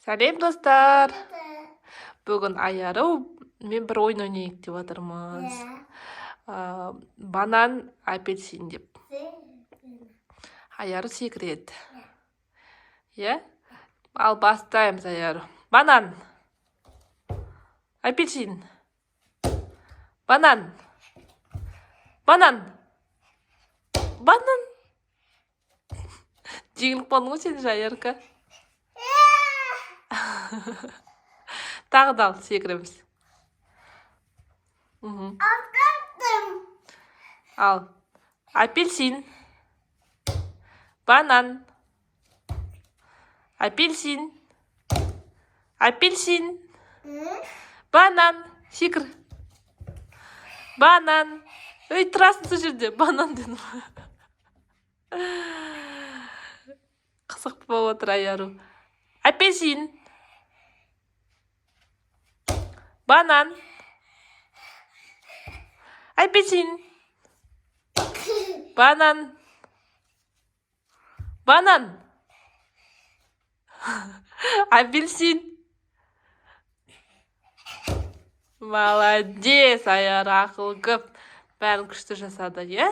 Сәлем, достар! Бүгін Аяру мен бір ойын ойнайық деп жатырмыз. Банан, апельсин деп. Аяру секіреді. Иә? Ал бастаймыз, Аяру. Банан. Апельсин. Банан. Банан. Банан. Жеңіліп қалдың ғой сен, Аярка. Тағы да ал, секіреміз. Ал. Апельсин. Банан. Апельсин. Апельсин. Банан. Секір. Банан. Ей, тұрасың сол жерде. Банан дедім. Қызық болып отыр, Аяру. Апельсин. Банан. Апельсин. Банан. Банан. Апельсин. Молодец, Аяру, ақыл көп. Бәрін күшті жасады, иә?